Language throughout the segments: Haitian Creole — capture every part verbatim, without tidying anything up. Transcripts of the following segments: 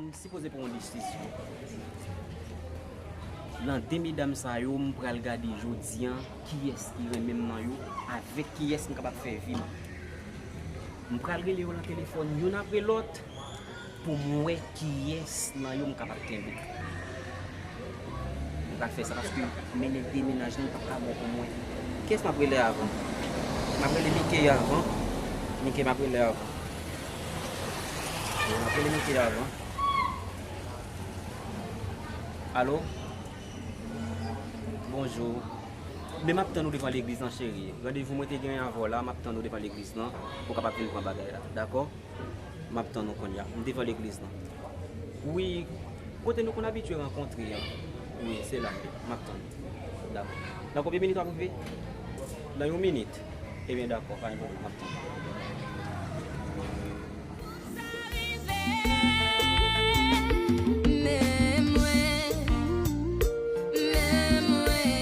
M sipoze pran yon desizyon. Nan de medam sa yo, m pral gade jodi a kiyès ki renmen m nan yo, avèk kiyès m kapab fè vi m. M pral rele yo nan telefòn youn apre lòt pou m wè kiyès nan yo m kapab kenbe. M pral fè sa paske mennen de mennaj lan pa ka bon pou mwen. Kiyès m ap rele avan? M ap rele Mickey avan. Mickey m ap rele avan. M ap rele Mickey avan. Alo? Bonjou. Men m ap tann ou devan legliz lan, cheri. Randevou mwen te genyen avè w la, m ap tann ou devan legliz lan pou w kapab vin pran bagay la. Dakò? M ap tann ou kounye a. M devan legliz lan. Wi, kote nou konn abitye rankontre a. Wi, se la. M ap tann ou. Dakò. Nan konbyen minit w ap rive? Nan yon minit. Ebyen, dakò, pa gen pwoblèm, m ap tann ou. Men mwen, men mwen,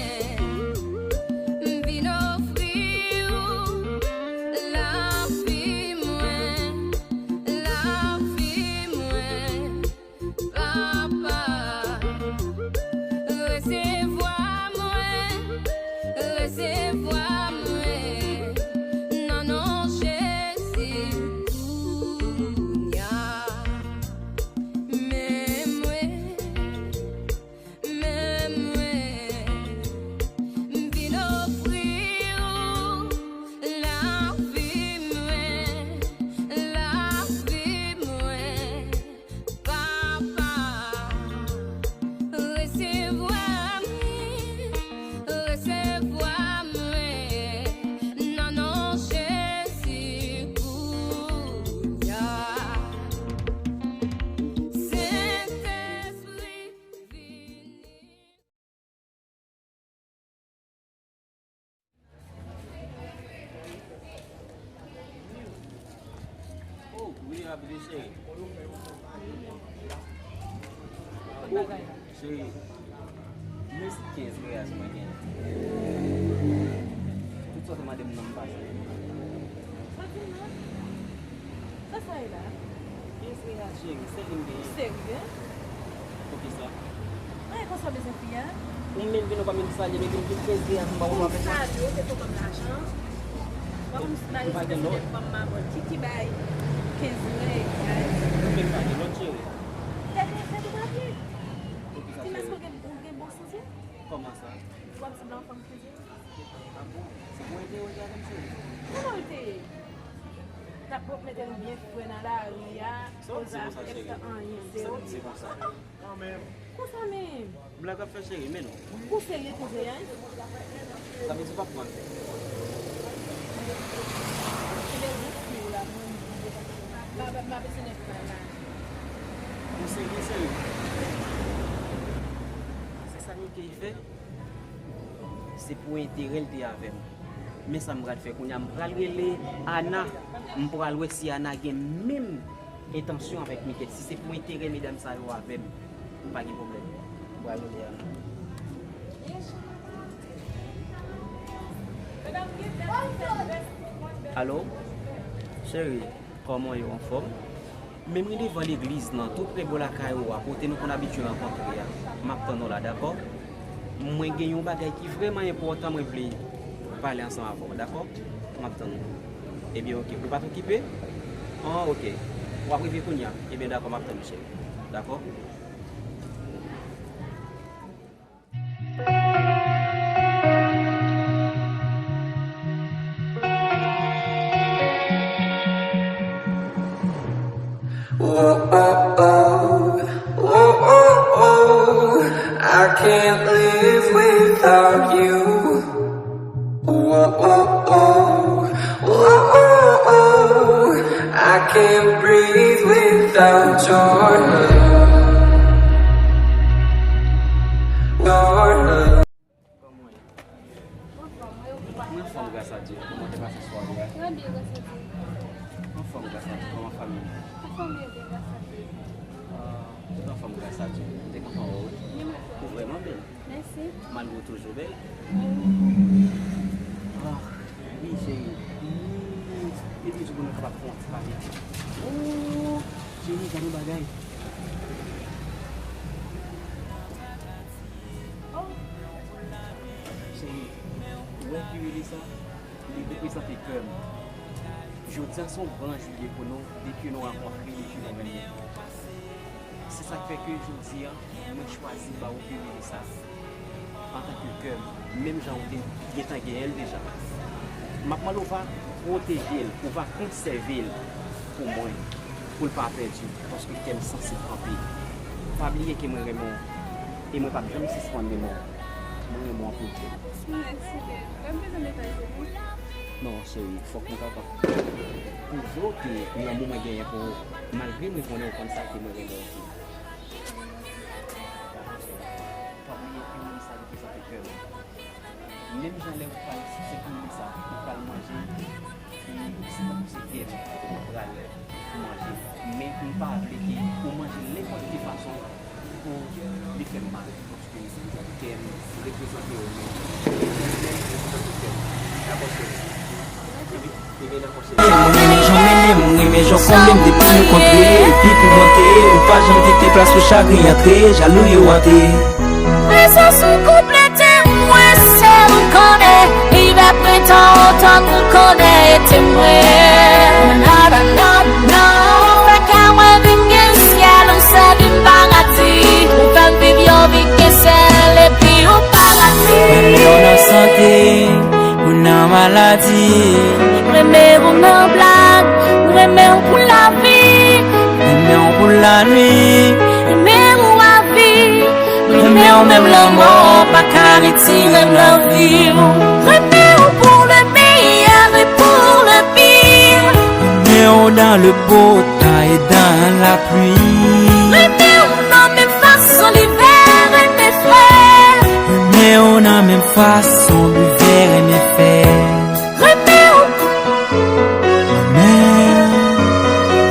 m vin ofri ou lavi mwen, lavi mwen, Papa. Resevwa mwen, resevwa mwen, nan non Jezi kounye a. Men mwen, men mwen, m vin ofri ou lavi mwen, lavi mwen, Papa. Resevwa mwen, resevwa mwen, nan non Jezi kounye a. Sentespri, vini. Oh, wi, Abdi, cheri. Cheri, mèsi kenz reyèl mwen genyen. Tout sa w te mande m nan, m pa jwenn. Sa di m nan? Sa sa ye la? Kenz reyèl, cheri, sèl li m genyen. Ou serye? Poukisa? Anyen konsa bezwen fi a? Ou menm vin ou pa menm salye m, epi m di kenz reyèl pou m ba ou avèk mwen. Ou salye, ou te fè kòm lajan. Ou pa konn si bagay sa te fè kòm mabòt. Kiki bay kenz reyèl. Ou menm pa gen lòt cheri. Tèt ou, tèt ou pa byen. Poukisa cheri? Ti mès ou gen, ou gen bon santi? Kòman sa? Ou ap sanble yon fanm kizin. Ah bon? Se pou enterè w te avè m, cheri? Kòman l te ye? T ap mete nou byen fre nan lari a, koze avèk anyen serye. Sa w di konsa? Kanmenm. Konsa menm. Blag ap fè cheri, men non. Ou serye koze a? Sa vle di w p ap pran l. Ou serye, serye? Se sa Mickey fè? Se pou enterè l te avè m. Men sa m pral fè kounye a, m pral rele Ana. M pral wè si Ana gen menm entansyon avèk Mickey. Si se pou enterè medam sa yo avè m, m pa gen pwoblèm. M pral rele Ana. Alo? Cheri, kòman w ye, w anfòm? Men mwen devan legliz lan, tou pre bò lakay ou a, kote nou konn abitye rankontre a. M ap tann ou la, dakò? Mwen gen yon bagay ki vrèman enpòtan mwen vle pale ansanm avè w, dakò? M ap tann ou. Ebyen, oke. Ou pa t okipe? An, oke. W ap rive kounye a? Ebyen, dakò, m ap tann ou, cheri. Dakò? Whoa, oh, oh, whoa, oh, oh, I can't live without you. Whoa, oh, oh, whoa, oh, oh, I can't breathe without your love. Your love. Mwen anfòm gras a Dye. Kòman w te pase sware a? Trè byen, gras a Dye. Anfòm gras a Dye. Kòman fanmi an? Fanmi an byen, gras a Dye. Ah, tout anfòm gras a Dye. M te kontan wè w wi. Ou vrèman bèl. Mèsi. Malgre w toujou bèl. Wi. Ah, wi, cheri. Wi. Epi tou pou nou kapab fè yon ti pale. Oh, cheri, gade yon bagay. Cheri, ou wè pirili sa? Li reprezante kè m. Jodi a se yon gran jou li ye pou nou, depi nou rankontre, depi nou renmen. Se sa k fè ke jodi a, mwen chwazi ba ou pirili sa. Antanke kè m, menm jan ou te gentan genyen l deja. M ap mande w va pwoteje l, ou va konsève l pou mwen, pou l pa pèdi, paske kè m sansib anpil. Pa bliye ke mwen renmen w, e mwen p ap janm sispann renmen w. Mwen renmen w anpil, cheri. Mèsi, bèl. Lè m bezwen netwaye pou ou. Non, cheri, fòk mwen kapab pwouve w ke lanmou mwen genyen pou ou, malgre mwen konnen ou konn sa ke mwen renmen w anpil. Pa bliye ke mwen sa reprezante kè m. Menm jan lè ou pral sou sèk moun sa, ou pral manje, e se tankou se kè m ou pral manje. Men m pa vle ke ou manje l nenpòt ki fason pou li fè m mal. Paske kè m reprezante ou menm. Kè m reprezante kè m. Dakò, cheri? Ebyen, dakò, cheri. Mwen renmen jan w mennen m, mwen renmen jan w konble m depi nou kontre. Epi pou monte, ou pa janm kite plas pou chagren antre, jalou yo antre. Prezans ou konplete mwen, sèl ou konnen. Ivè, prentan, otòn, ou konnen, ete mwen. Na, na, na, na. Ou fè kè mwen vin gen syèl, ou sèvi m paradi. Ou fè m viv yon vi gen sèl, epi yon paradi. Menm lè w nan sante, ou nan maladi. Renmen ou nan blag, renmen ou pou lavi. Renmen ou pou lanwi, renmen ou avi. Renmen ou menm lanmò pa ka retire m nan vi w. Renmen ou pour le meilleur et pour le pire. Renmen ou dans le beau temps et dans la pluie. Renmen ou nan menm fason livè renmen frè. Renmen ou nan menm fason livè renmen fè. Renmen ou,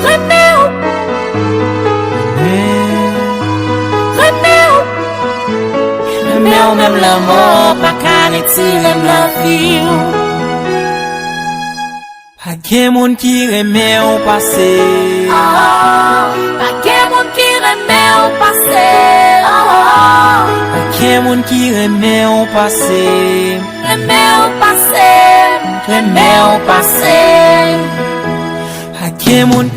renmen ou, renmen ou, renmen ou, renmen ou menm lanmò pa ka retire m nan vi w. Pa gen moun ki renmen w pase. Oh, pa gen moun ki renmen w pase. Oh, pa gen moun ki renmen w pase. Renmen w pase, renmen w pase. Pa gen moun.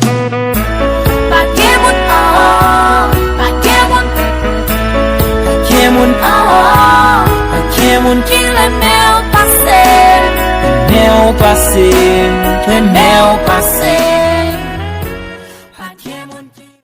Pa gen moun, oh, pa gen moun. Pa gen moun, oh, pa gen moun ki renmen w pase. Renmen w pase, renmen w pase.